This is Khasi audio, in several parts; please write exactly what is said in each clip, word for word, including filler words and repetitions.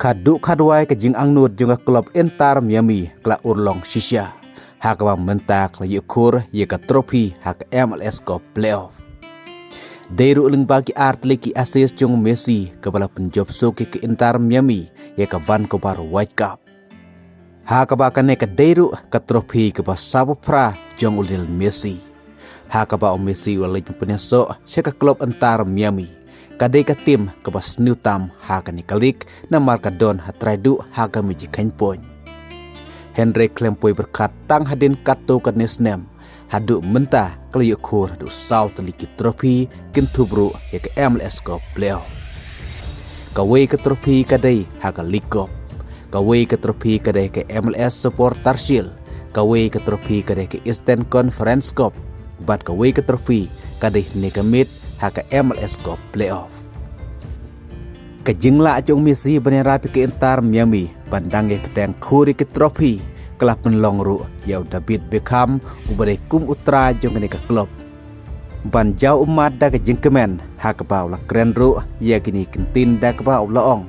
Khadduh khatwai ka jingangnud jong ka klub Inter Miami ka la urlong shisha, ha kaba mynta ka la ïoh khur ïa ka trophy ha ka M L S Cup Playoff. Dei ruh lyngba ki ar tylli ki assist jong u Messi kaba la pynjop suk ïa ka Inter Miami ïa ka Vancouver Whitecaps. Ha kaba kane ka dei ruh ka trophy kaba sawphew phra jong u Lionel Messi. Ha kaba u Messi u la leit pynïasoh sha ka klub Inter Miami, ka dei ka tim kaba sniew tam ha kane ka lig namar ka don ha trai duh ha ka mei jingkheiñ point. Hynrei khlem poi pyrkhat tang hadien katto katne snem, haduh mynta ka la ïoh khur haduh saw tylli ki trophy, kynthup ruh ïa ka M L S Cup Playoff. Kawei ka trophy ka dei ha ka League Cup, kawei ka trophy ka dei ka M L S Supporters Shield, kawei ka trophy ka dei ka Eastern Conference Cup, bad kawei ka trophy ka dei ne ka miet ha ka M L S Cup Playoff. Ka jinglah jong u Messi ban ïarap ïa ka Inter Miami ban dang ïa bteng khur ïa ka trophy ka la pynlong ruh ïa u David Beckham, uba dei kum u trai jong kane ka klub, ban jaw ummat da ka jingkmen, ha kaba u la kren ruh ïa kine ki kyntien da kaba u la ong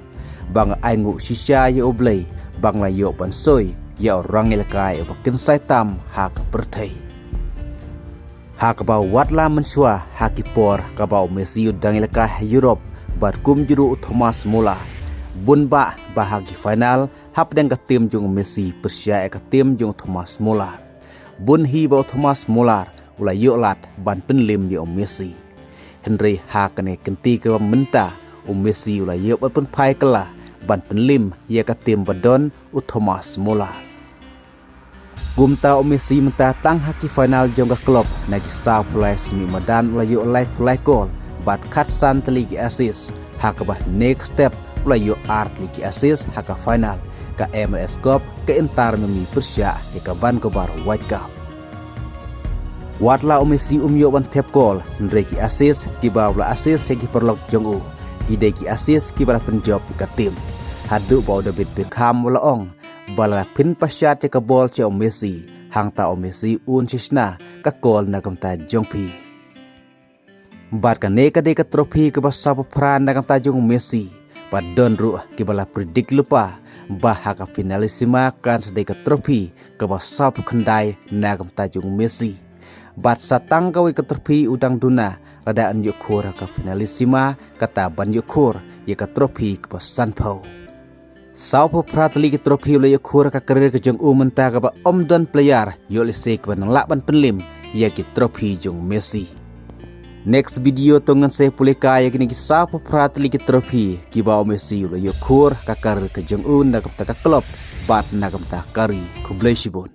ba nga ainguh shisha ïa U Blei ba nga la ïoh ban soi ïa u rangïalehkai uba kynsai tam ha ka pyrthei. Ha kaba wat la mynshuwa ha ki por kaba u Messi u dang ïalehkai ha Europe bad kumjuh ruh u Thomas Muller, bun bah ba ha ki final hapdeng ka tim jong u Messi pyrshah ïa ka tim jong u Thomas Muller, bun hi ba u Thomas Muller u la ïoh lad ban pynlim ïa u Messi. Hynrei ha kane ka kynti kaba mynta, u Messi u la ïoh ban pynphai kylla ban pynlim ïa ka tim ba don u Thomas Muller. Kumta u Messi mynta tang ha ki final jong ka klub, na ki sawphew lai sien madan u la ïoh laiphew lai kol bad khatsan tylli ki assist, ha kaba next step u la ïoh ar tylli ki assist ha ka final ka M L S Cup ka Inter Miami pyrshah ïa ka Vancouver Whitecaps. Wat la u Messi um ïoh ban thep kol, hynrei ki assist kiba u la assist ïa ki paralok jong u, ki dei ki assist kiba la pynjop ïa ka tim. Haduh ba u David Beckham u la ong ba la pynpashat ïa ka bol sha u Messi, hangta u Messi un sa shna ka kol na ka bynta jong phi. Bad kane ka dei ka trophy kaba sawphew phra na ka bynta jong u Messi. Bad don ruh kiba la predict lypa ba ha ka Finalissima kan sa dei ka trophy kaba sawphew khyndai na ka bynta jong u Messi. Bad sa tang kawei ka trophy u dang duna, lada un ïoh khur ha ka Finalissima, kata ban ïoh khur ïa ka trophy kaba sanphew. Sawphew phra tylli ki trophy u la ïoh khur ha ka career ka jong u mynta kaba ym don player ïoh lehse kiba nang lah ban pynlim ïa ki trophy jong u Messi. Next video to ngan sa pule kai ïa kine ki sawphew phra tylli ki trophy kiba u Messi u la ïoh khur ha ka career ka jong u na ka bynta ka klub bad na ka bynta ka ri. Khublei shibun.